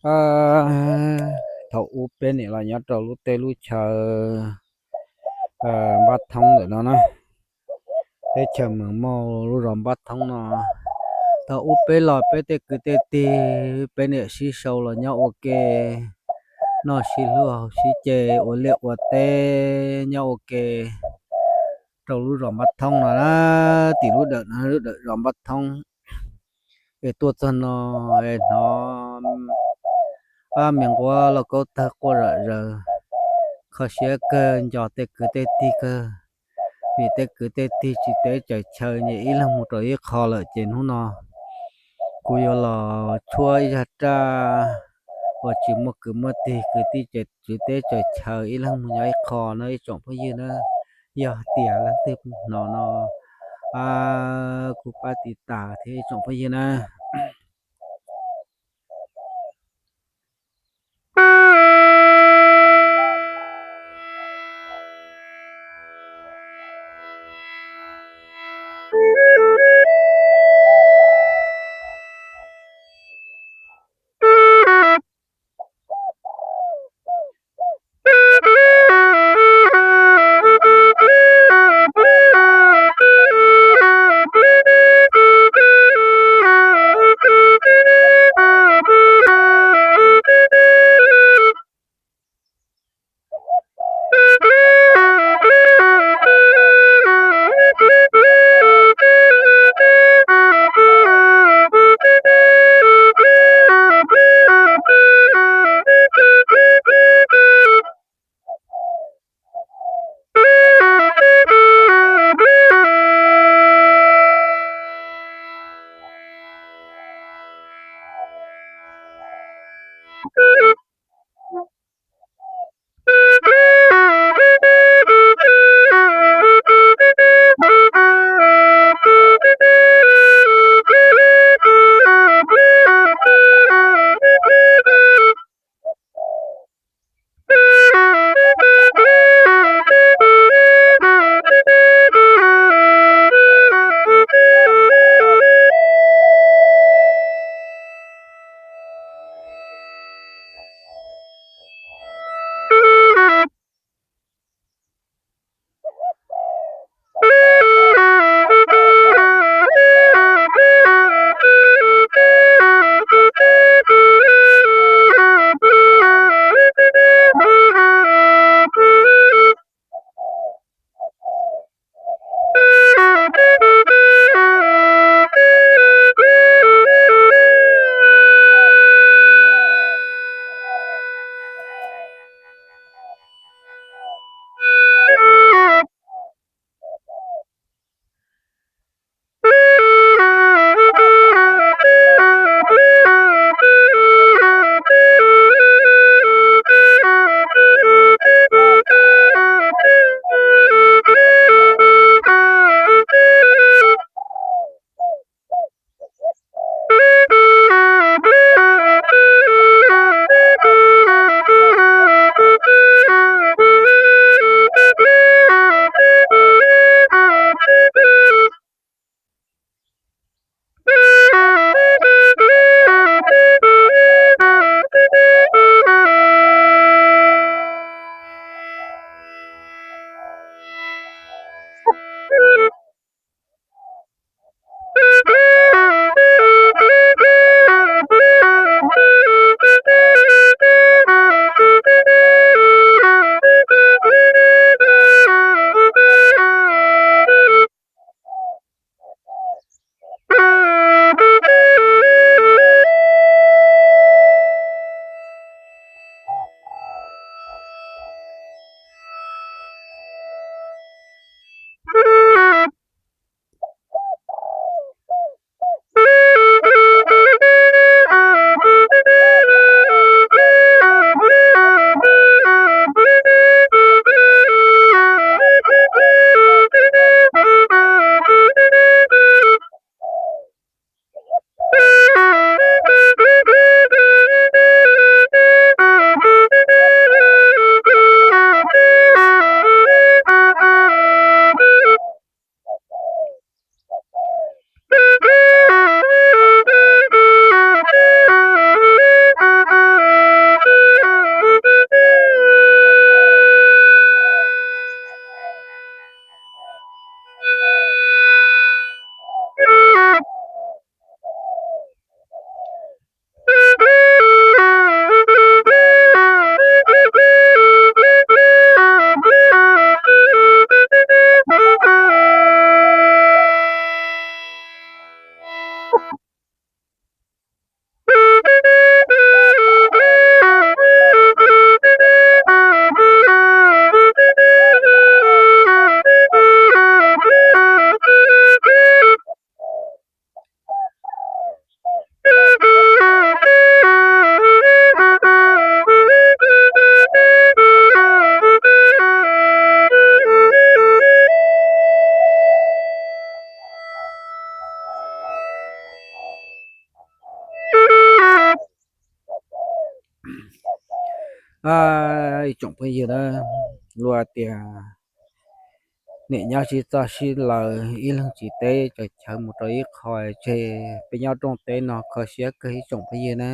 Thaum ub peb niam los nyob rau lub teb lub chaw Npab Thoob ntawm no na, teb chaws Mes Moj lub zos Npab Thoob no. Thaum ub peb los peb tej kwv tej tij, peb niam sib sau los nyob ua ke, noj sib hlub haus sib ce, ua liaj ua teb, nyob ua ke rau lub zos Npab Thoob no na, tim lub dawm no lub dawm zos Npab Thoob. Es tuaj txog no es hnov ob me nquab lauj kaub tawg quaj zom zaws, kho siab kawg, nco tej kwv tej tij kawg, vim tej kwv tej tij tsis teb tsis chaw ces ib leeg mus rau ib qho lawm ces hnub no kuv yuav los tshuab ib zaj raj uas tsis muaj kwv muaj tij, kwv tij tsis teb tsis chaw, ib leeg mus nyob ib qho na ib tsoom phooj ywg na. Yog hais tias leej twg hnov no, kuv pab tiv tas thiab ib tsoom phooj ywg na. Ib tsoom phooj ywg na, luag tias niam nyob sib txoj sib laws, ib leeg tsis teb cov chaw mus rau ib qho, ces peb nyob rooj teb no kho siab kawg ib tsoom phooj ywg na.